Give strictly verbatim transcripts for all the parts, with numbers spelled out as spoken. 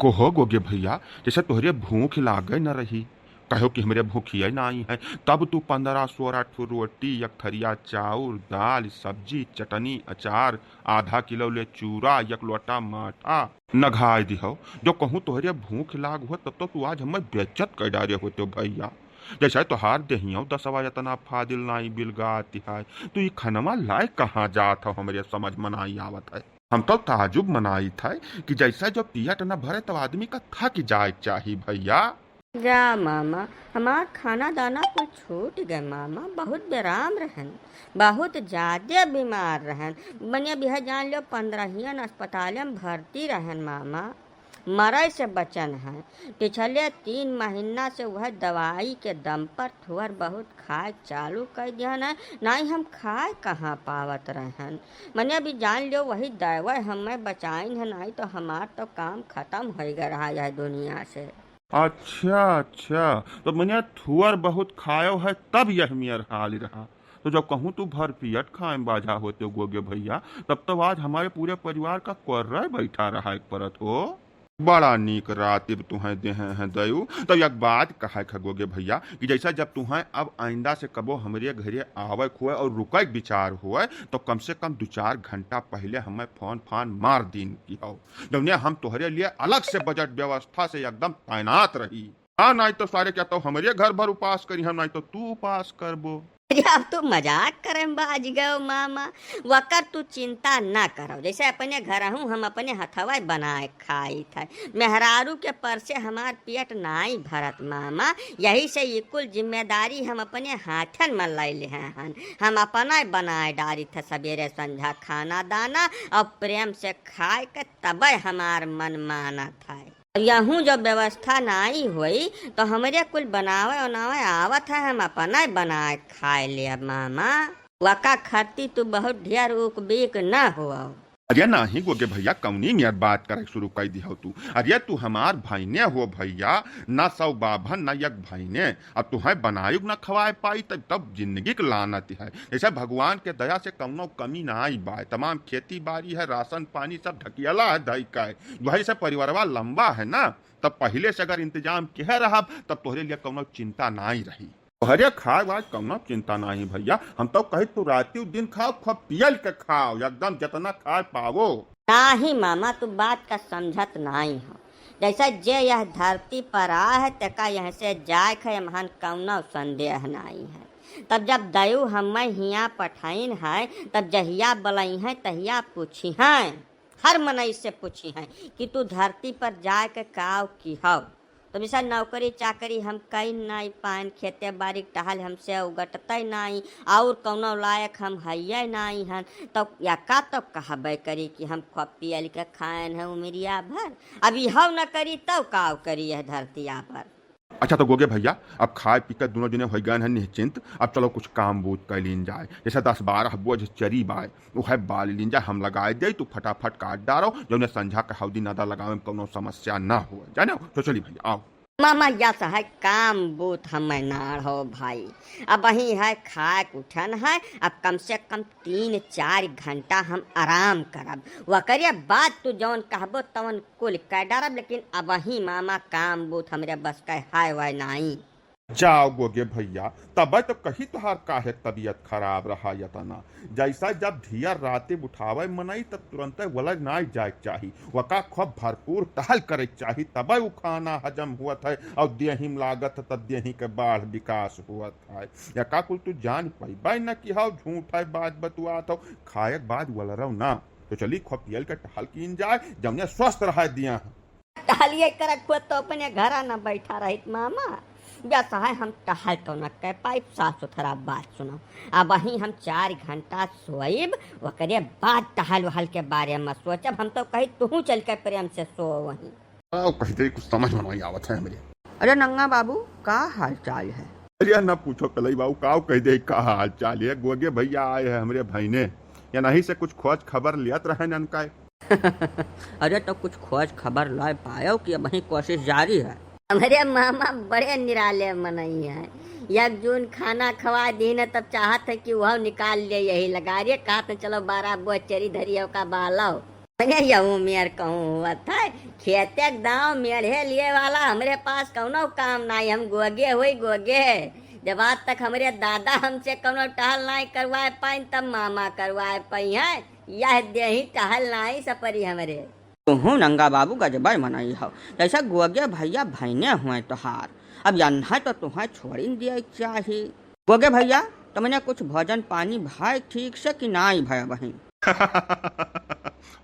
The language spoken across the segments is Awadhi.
कहो गोगे भइया, जइसे तोहरे भूख लागे न रही, कहो कि हमरे भूखिये नाहीं है, तब तू पन्द्रह सोरह ठो रोटी, एक थरिया चाउर, दाल, सब्जी, चटनी, अचार, आधा किलो ले चूरा, एक लोटा माठा नघाय दिहो। जउ कहूँ तोहरे भूख लाग होत, तब तो तू आज हम्मे बेइज्जत कइ डारे होतेउ भइया। जइसे तोहार देहियो दसवा एतना फादिल नाहीं बिलगात है, तू ई खनवा लाए कहाँ जात हो, हमरे समझ म नाहीं आवत है। हम तउ ताजुब मनाइत है कि जइसे जउ पेट न भरे तउ आदमी का थक जाए क चाही भइया। जा मामा, हमार खाना दाना कुल छूट गए मामा, बहुत बेराम रहन, बहुत जादे बीमार रहन। मने अब यह जान लो, पन्द्रहियन अस्पताले म भर्ती रहन मामा, मरइ से बचन है। पिछले तीन महीना से वह दवाई के दम पर थोर बहुत खाए चालू कइ दिहन है, नाहीं हम खाए कहाँ पावत रहन। मने अभी जान लो, वही दैवइ हम्मे बचाइन है, नाहीं तउ हमार तउ काम खतम होइ गए रहा यह दुनिया से। अच्छा, अच्छा, तउ मने थोर बहुत खायो है तब यह मेर हाल रहा। तउ जउ कहूँ तू भर पेट खाए म बाझा होतेउ गोगे भइया, तब तउ आज हमरे पूरे परिवार का कोर्रे बइठा रहा एक परत हो। बड़ा नीक रातिब तुहैं देहे हैं दयू। तउ एक बात कहइ क है गोगे भइया कि जइसे जब तुहैं अब आइंदा से कबो हमरे घरे आवइ क होए अउर रुकइ क विचार होए, तउ कम से कम दू चार घंटा पहिले हम्मे फोन फान मार दीन किहो, जउने हम तोहरे लिए अलग से बजट व्यवस्था से एकदम तैनात रही। हाँ, नाहीं तउ सारे का तउ हमरे घर भर उपास करिहैं, नाहीं तउ तू उपास करबो। अरे, अब तू मजाक करे म बाझ गयो मामा। वकर तू चिंता न करो, जइसे अपने घरहूँ हम अपने हथवइ बनाए खाइत है। मेहरारू के परसे हमार पेट नाहीं भरत मामा, यही से ई कुल जिम्मेदारी हम अपने हाथन म लइ लेहे हन। हम अपनइ बनाए डारित है सबेरे संझा खाना दाना अउर प्रेम से खाए के तबइ हमार मन मानत है। अब यहूँ जउ व्यवस्था नाहीं होई, तउ हमरे कुल बनावे उनावे आवत है, हम अपनइ बनाए खाए लेब मामा। वका खरती तू बहुत ढेर उकबीक न होव। अरे नाहीं गोगे भइया, कउनी मेर बात करइ क सुरू कइ दिहो तू। अरे तू हमार भइने हो भइया, न सौ बाभन, न एक भइने। अब तुहैं बनायुक न खवाए पाई, तब, तब जिंदगी क लानत है। जइसे भगवान के दया से कउनो कमी नाहीं बाय, तमाम खेती बारी है, राशन पानी सब ढकियला है धइ का है। वही से परिवारवा लंबा है ना, तब पहिले से अगर इंतजाम किहे रहब, तब तोहरे लिए कउनो चिंता नाहीं रही। तोहरे खाए वाए कउनो चिंता नाहीं भइया, हम तउ कही तू रातिउ दिन खाओ, खूब पियल के खाओ, एकदम जेतना खाए पावो। नाहीं मामा, तू बात का समझत नाहीं हो। जइसे जे यह धरती पर आए है, तेका यहीं से जाए क है, एमहन कउनो संदेह नाहीं है। तब जब दयू हम्मे हियाँ पठइन है, तब जहिया बलइहैं, तहिया पूछिहैं, हर मनई से पूछिहैं कि तू धरती पर जाए क काव किहौ। तब जइसे नौकरी चाकरी हम कइ नाहीं पाएन, खेते बारी क टहल हमसे उगटतइ नाहीं, अउर कउनो लायक हम हइये नाहीं हन, तउ यका तउ कहबे करी कि हम खूब पियल के खाएन है उमिरिया भर। अब इहौ न करी तउ काव करी यह धरतिया पर। अच्छा तउ गोगे भइया, अब खाए पी के दुनो जने होइ गएन हैं निश्चिंत, अब चलो कुछ काम बूझ कइ लीन जाए। जइसे दस बारह बोझ चरी बाय, उहै बाल लीन जाए, हम लगाए देई, तू फटाफट काट डारो, जउने संझा के हौदी नादा लगावे में कउनो समस्या न होए। जानेउ? तो चली भइया, आओ। मामा, यस है काम बूत हम्मे नाड़ हो भाई। अबहीं है खाए के उठन है, अब कम से कम तीन चार घंटा हम आराम करब। वकरे बाद तू जउन कहबो तउन कुल कइ डारब, लेकिन अबहीं मामा काम बूत हमरे बस के है वह नाहीं। जाओ गोगे भइया, तबे तो कही तोहार काहे तबियत खराब रहा यतना। जइसा जब ढियर राते उठावे मनई, तब तुरंते वलग नाई जाए के चाही। वका खूब भरपूर टहल करे के चाही, तबे उ खाना हजम हुअत है अउर देही में लागत है, तब देही के बाढ़ विकास हुअत है। यका कुल तू जान पइबे न कि हौ झूठ है, बात बतुआत हौ। खाए के बाद वलरौ ना, तो चली खूब पियल के टहल कीन जाए, जउने स्वस्थ रहे दिया है। टहलिए करत हुआ तो अपने घरा न बैठा रहित मामा। बेसहाय हम टहल तो न कह पाइब, साफ सुथरा बात सुनो। अबहीं हम चार घंटा सोइब, ओकरे बाद टहल वहल के बारे में सोचब। हम तो कही तुहूँ चल के प्रेम से सो वहीं। आओ कह दे, कुछ समझ में नहीं आवत है हमरे। अरे नंगा बाबू, का हाल चाल है? अरे न पूछो कलई बाबू, काव कह दे, का हाल चाल है? गोगे भइया आए हैं हमरे भइने, यनहीं से कुछ खोज खबर लियत रहे ननका। अरे तो कुछ खोज खबर लय पायो कि अबहीं कोशिश जारी है? हमरे मामा बड़े निराले मनई हैं। एक जून खाना खवा दीन तब चाहत है कि वह निकाल ले यही लगा रे, कहत हैं, "चलो बारह बोझ चरी धरी है का बालो।" मने यहू मेर कहूँ हुवत है, खेते के दाव मेढ़े लिए वाला हमरे पास कउनो काम नाहीं, हम गोगे होई गोगे। जब आज तक हमरे दादा हमसे कउनो टहल नाहीं करवाए पाइन, तब मामा करवाए पइहैं। यह देही टहल नाहीं सपरी हमरे। तुहूँ नंगा बाबू गजबै मनई हौ, जैसे गोगे भइया भइने हुए तोहार। अब यन्है तो तुहैं छोड़िन दिए चाही। गोगे भइया, तुमने कुछ भोजन पानी भय ठीक से कि नाई भय बहिन?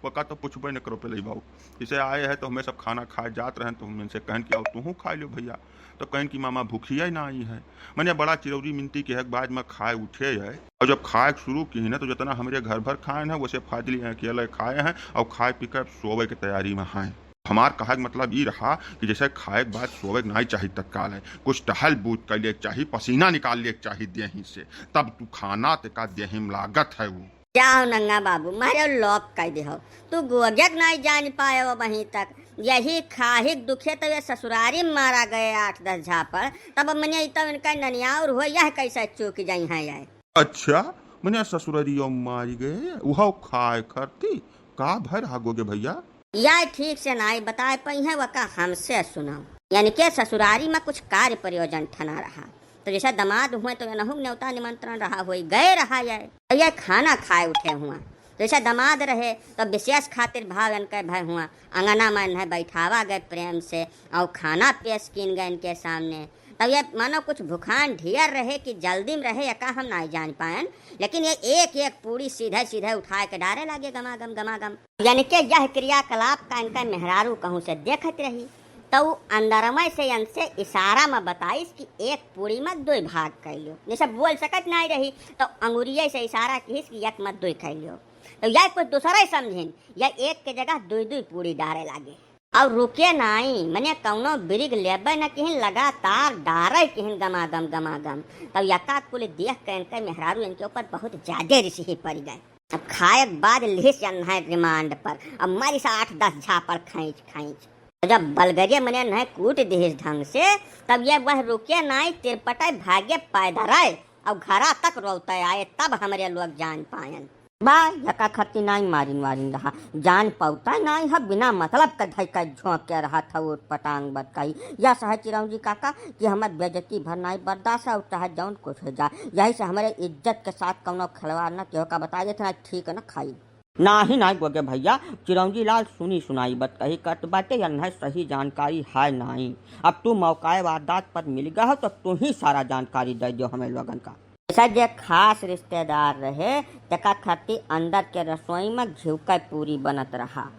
वका तो पूछबे न करो पहले ही बाबू। जैसे आए हैं तो हमें सब खाना खाए जात रहेन, तो हम इनसे कहन कि आओ तुहूँ खाए लो भइया। तो कहन कि मामा भूखिया ही नाई है। मने बड़ा चिरौरी मिनती के हक बाद में खाए उठे है। और जब खाए शुरू की ना, तो जितना हमरे घर भर खाए हैं, वैसे फाजिल यहाँ अकेले खाए हैं और खाए पी कर सोवे के तैयारी में हैं। हमार कहे के मतलब ई रहा कि जैसे खाए के बाद सोवे के नाई चाही तत्काल है, कुछ टहल बूझ कर ले के चाही, पसीना निकाल ले के चाही देही से, तब तू खाना तेका देही में लागत है वो। जाओ नंगा बाबू, मारे लोप कह दे हो। तू गोगे के नाई जान पाए हो वहीं तक। यही खाही के दुखे तो ये ससुरारी में मारा गए आठ दस झापड़, तब मने ई तो इनका ननियाउर हो, यह कैसे चूक जाई हैं ये। अच्छा, मने ससुरारी मारी गए, वह खाए खरती, का भय रहा गोगे भइया? या ठीक से नाई बताए पइहैं, वका हमसे सुनाओ। यानी के ससुरारी में कुछ कार्य प्रयोजन ठना रहा, तो जैसे दामाद हुए तो एनहू के न्योता निमंत्रण रहा होई, गए रहा ये। तो ये खाना खाए उठे हुआ, तो जैसे दामाद रहे तो विशेष खातिर भाव इनके भय हुआ, अंगना में इन्हें बैठावा गए प्रेम से और खाना पेश कीन गए इनके सामने। तब ये मानो कुछ भुखान ढियर रहे कि जल्दी में रहे, यका हम नाई जान पायन, लेकिन ये एक एक पूड़ी सीधे सीधे उठाए के डारे लागे गमागम गमागम। यानी के यह क्रियाकलाप का इनका मेहरारू कहूँ से देखत रही, तो उ अंदरमय से इनसे इशारा में बताइस कि एक पूड़ी में दुई भाग कर लियो। जैसे बोल सकत नाई रही, तो अंगुरिये से इशारा किहिस कि एक में दुई कर लियो। तो यह कुछ दूसरा ही समझिन, यह एक के जगह दुई दुई पूड़ी डारे लागे। और रुके नाई, मने कउनो ब्रेक लेबे न किहिन, लगातार डारे किहिन गमागम गमागम। तब यका कुल देख के इनके मेहरारू इनके ऊपर बहुत ज्यादा रिसही पड़ गए। अब खाए के बाद लिहिस एन्है रिमांड पर, अब मारिस आठ दस झापड़ खैंच खैंच। जब बलगरिया मने एन्है कूट दिहिस ढंग से, तब ये वह रुके नाई, तिरपटे भागे पैदल आए और घरा तक रोते आए, तब हमरे लोग जान पायन। बा, यका खत्ती नाई मारिन वारिन रहा, जान पौता नाई ह, बिना मतलब के धई के झोंक के रहा था उठ पटांग बतकही। या सहे चिरौंजी काका कि हमर बेइज्जती भर नाई बर्दाश्त है, चाहे जौन कुछ हो जाए, यही से हमरे इज्जत के साथ कउनो खिलवाड़ न किहो का बताइए था, ठीक न खाई। नाही, नाही गोगे भइया, चिरौंजी लाल सुनी सुनाई बतकही करत बाटे, एन्है सही जानकारी है नाही। अब तू मौकाए वारदात पर मिल गया हो, तो तू ही सारा जानकारी दे दियो हमें लोगन का। जैसा जे खास रिश्तेदार रहे, तेका खातिर अंदर के रसोई में घिउ का पूरी बनत रहा।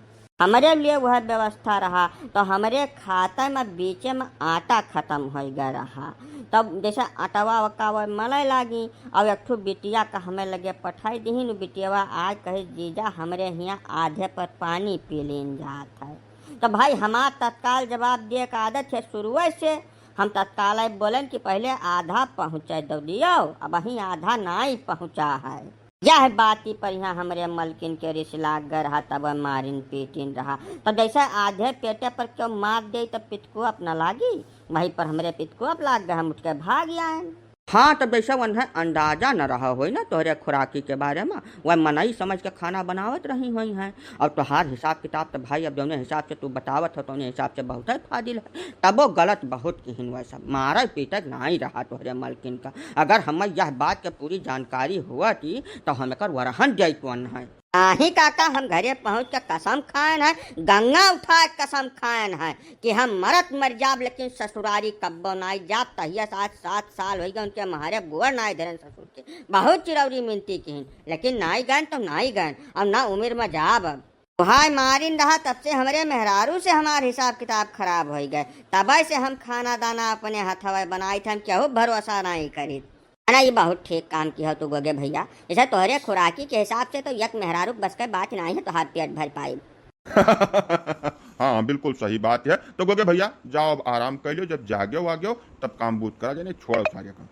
हमरे लिए वह व्यवस्था रहा, तो हमरे खाते में बीचे में आटा खतम होइ गए रहा। तब जैसे आटवा ओका वह मले लागी, और एक ठो बिटिया का हमें लगे पठाई दिहिन। बिटियावा आज कहे, "जीजा, हमरे हियाँ आधे पर पानी पी लेन जात है।" तो भाई, हमार तत्काल जवाब दिए का आदत है शुरुए से। हम तत्काल आए बोलेन कि पहले आधा पहुँचे दो दियो, अबहीं आधा नाई पहुँचा है। यह बाती पर यहाँ हमरे मलकिन के रिस लाग गए रहा, तब मारिन पीटिन रहा। तो जैसे आधे पेटे पर क्यों मार दे, तो पितकुअप न लागी, वहीं पर हमरे पितकुअप लाग गए, हम उठ के भाग आएन। हाँ, तब जैसे उन्हें अंदाजा न रहा होई ना तोहरे खुराकी के बारे में, वह मनई समझ के खाना बनावत रही होई हैं। और तोहार हिसाब किताब तो भाई, अब जौने हिसाब से तू बतावत हो, तौने हिसाब से बहुत है फाजिल है, तबो गलत बहुत किहिन। वह सब मारे पीटे के नाई रहा तोहरे मलकिन का। अगर हमें यह बात के पूरी जानकारी हुआ थी, तो हम एकर वरहन जाइत वन है। नाही काका, हम घरे पहुँच के कसम खाएन है, गंगा उठा के कसम खाएन है कि हम मरत मर जाब, लेकिन ससुरारी कब्बो नाई जाब। तहिया से आज सात साल होइ गए उनके, हमारे गोड़ नाई धरेन ससुर के। बहुत चिरौरी मिनती किहिन, लेकिन नाई गएन तो नाई गएन, अब ना उम्र में जाब। अब भाई मारिन रहा, तब से हमरे मेहरारू से हमार हिसाब किताब खराब होइ गए। तबै से हम खाना दाना अपने हथवे बनाइत, हम केहू भरोसा नाई करित। ना, ये बहुत ठीक काम किहो तू गोगे भइया। जैसे तोहरे खुराकी के हिसाब से तो एक मेहरारू बस के बात नाई है, तोहार पेट भर पाई। हाँ, बिल्कुल सही बात है। तो गोगे भइया, जाओ अब आराम कर लियो, जब जाग्यो वाग्यो तब काम बूझ करा, जाने छोड़ो सारे काम।